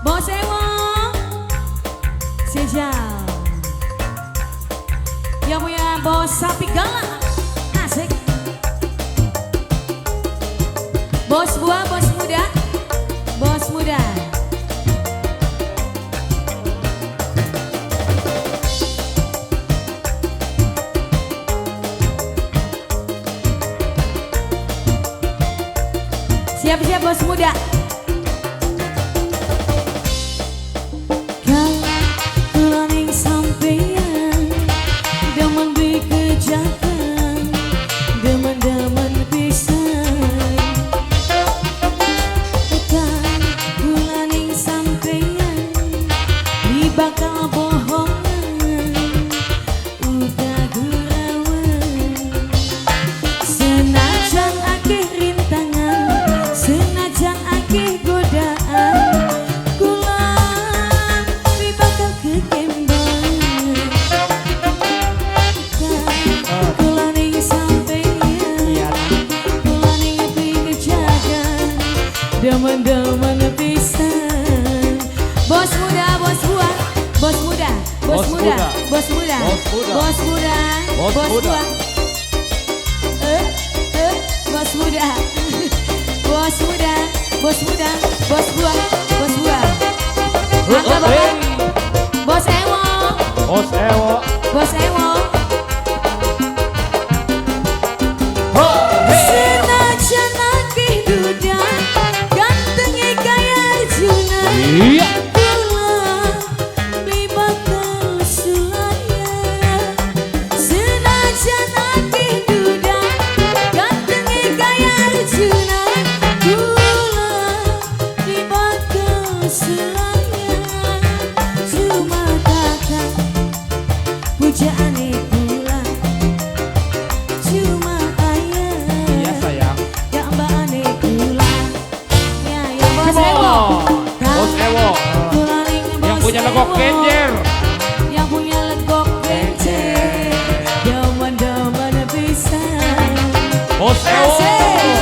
Bos Ewo. Sejal. Yang punya bos sapi galak. Asik. Bos buah, bos muda. Bos muda. Siap-siap bos muda. Kang sampeyan demen dikejakan, demen-demen pisan. Kang kulaning sampeyan di bakal bohongan, uga gurauan. Senajan akeh rintangan, senajan akeh godaan, kula di bakal kekembang. Kula ning sampeyan, kula ning pikejagan, demen-demen pisan. Bos muda, bos buah, bos muda, bos muda, bos muda, bos muda, bos buah. Bos muda, bos muda, bos muda, bos buah, bos buah. Mangga bapak, bos Ewo, Bos Ewo, bos Ewo. Senajan akeh duda, gantenge kaya Arjuna. Iya. Kula beli bakal sulaya. Senajan akeh duda, gantenge kaya Arjuna. Kula beli bakal sulaya. Cuma kakak pujaane kula, cuma ayah. Iya sayang. Gambaane kula. Ya, ya bos Come Ewo. on. Bos Ewo. Kula ning Yang bos punya legok Ewo. genjer. Yang punya legok genjer. Demen-demen pisan. Bos Ewo. Asik.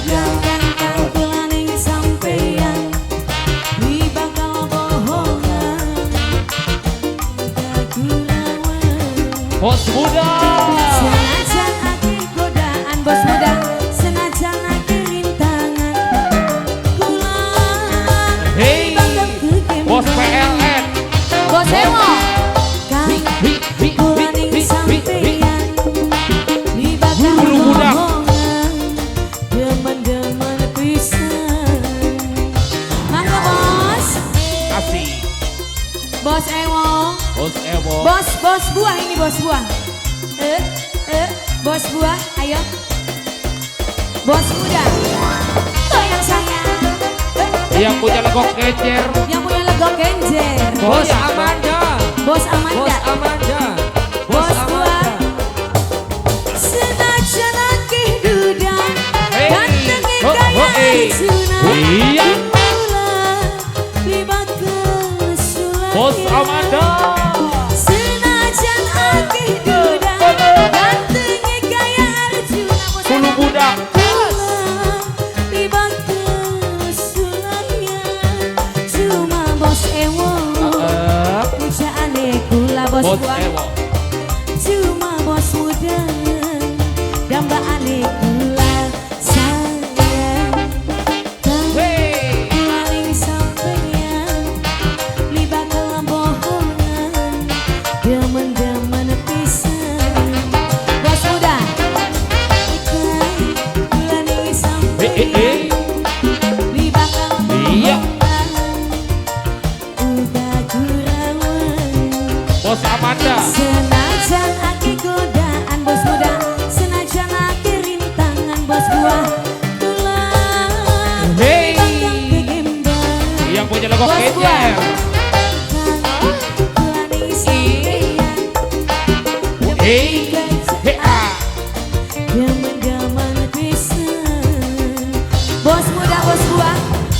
Kang kang kang kula ning sampeyan di bakal bohongan, kegurauan. Bos muda. Senajan akeh godaan bos muda, senajan akeh rintangan, kula Hey. bakal kekembang. Bos PLN. Bos Ewo. Kang Hi hi hi kula hi ning hi hi. sampeyan di bakal Bulu budak. bohongan, demen-demen pisan. Mangga bos, Asik. bos Ewo. Bos Ewo. Bos, bos buah ini bos buah. Bos buah, ayo. Bos muda. Goyang sayang. Yang punya legok genjer. Yang punya legok genjer. Bos Amanda. Bos Amanda. Bos Amanda. Bos Bos buah. Amanda. Senajan akeh duda, Hey. gantenge Ho, kaya ho, eh. Arjuna. Iya. Kula li bakal sulaya. Bos Amanda. Senajan akeh duda, gantenge kaya Arjuna. Bos Bulu Ewo. budak. Kula li bakal sulaya. Cuma bos Ewo, pujaane kula bos Bos buah. Ewo. Cuma bos muda, dambaane kula sayang. Hey. Kula ning sampeyan li bakal bohongan, demen-demen pisan. Bos muda, kula ning Eh eh sampeyan eh. li bakal Iya. bohongan, uga gurauan. Bos Amanda. Senajan akeh godaan bos muda, senajan akeh rintangan bos buah, kula Hey. bakal kegembang. Yang punya legok Bos buah. genjer. Kula ning sampeyan, Hey. Hey ah. demen-demen pisan. Bos muda, bos buah,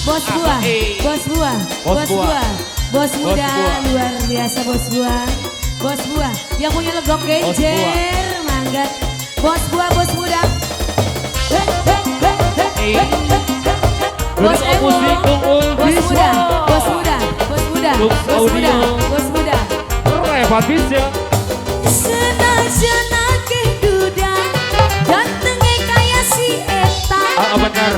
bos buah, Eh. bos buah, Bos bos buah. buah, bos muda, buah. luar biasa bos buah, bos buah, yang punya legok genjer, mangga. Bos buah, bos muda. Hey, hey, hey, hey, Eh. hey, hey, hey. Bos Ewo, Musik bos muda, bos muda, Lux Bos muda, Audio. bos muda. Rebat bisa. Senajan akeh duda, gantenge kaya si eta. Ah, bener.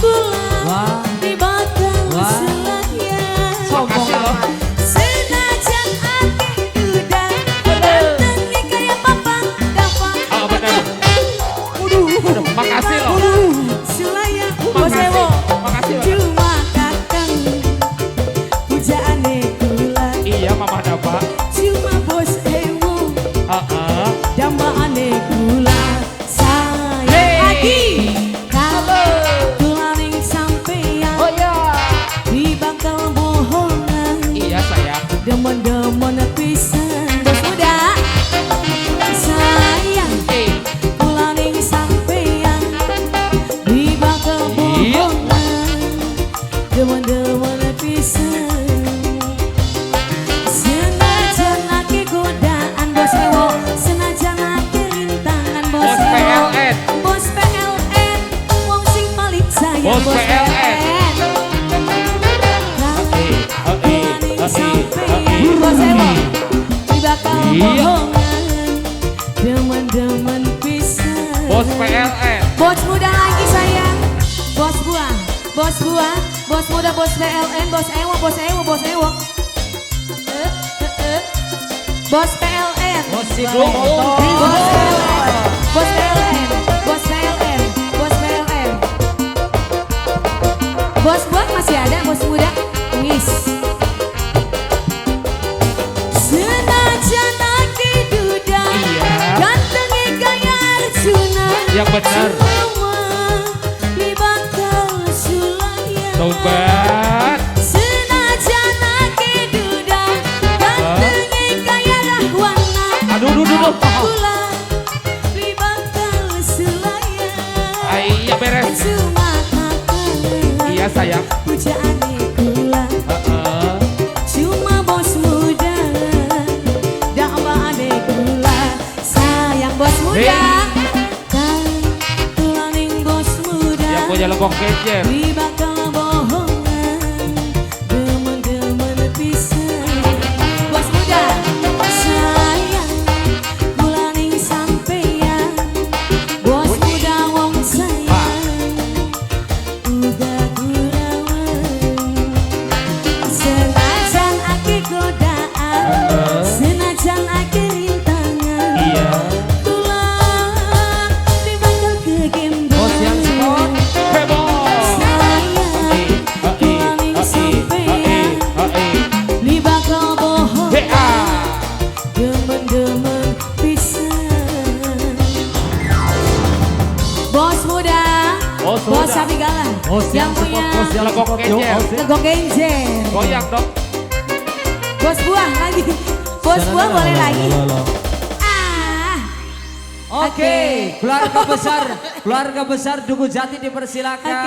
Kula di bakal selayang. Makasih loh. Senajan akeh duda, gantenge kaya Papang Dava. Ah, bener. Makasih loh. Selayang. Bos Makasih. Ewo. Makasih banget. Cuma kakang pujaane kula. Iya, Mama Dava. Cuma bos Ewo Heeh. dambaane kula. Sayang Hey. lagi. Kalau kula ning sampeyan Oh iya. di bakal bohongan. Iya, sayang. Demen-demen pisan bos muda. Sayang Eh, kula ning sampeyan di bakal Iya. bohongan. Demen-demen pisan. Senajan akeh godaan bos Ewo, senajan akeh rintangan bos Bos Ewo. PLN. Bos PLN, wong sing paling sayang Bos PLN. Kula ning sampeyan bos Ewo, di bakal Iya. bohongan. Demen-demen pisan. Bos PLN. Bos muda lagi sayang. Bos buah, bos buah, bos muda, bos PLN, bos Ewo, bos Ewo, bos Ewo. Eh, eh, eh. Bos PLN. Bos si Bos Bos PLN, bos PLN, bos PLN, bos PLN. Bos buah masih ada, bos muda. Wis. Senajan akeh duda, Iya. gantenge kaya Arjuna. Yang benar. Cuma di bakal sulayang. Tobat. Senajan akeh duda, gantenge kaya Rahwana. Aduh, aduh, aduh, aduh. Kula di bakal sulayang. Ah, iya beres. Cuma kakang Iya, sayang. pujaane kula. Heeh. Cuma bos muda, dambaane kula. Sayang bos muda, kan kula ning bos muda. Yang punya lekok kejer. Di bakal bohongan, demen-demen pisan. Bos muda, sayang kula ning sampeyan. Bos muda wong sayang, uga kurawan. Senajan akeh godaan, senajan akeh rintangan, Iya. kula di bakal kegembel. Bos yang sport. Heboh. Sayang, kula ning sampeyan, di bakal bohong, demen-demen pisan. Bos muda, Bos bos muda. sapi galang, Bos yang yang punya sport, bos yang Lekok sport, yo, kejer. bos. legok genjer. Goyang dong. Bos buah lagi, bos buah boleh lagi. Ah, Oke, keluarga besar Duku Jati dipersilakan.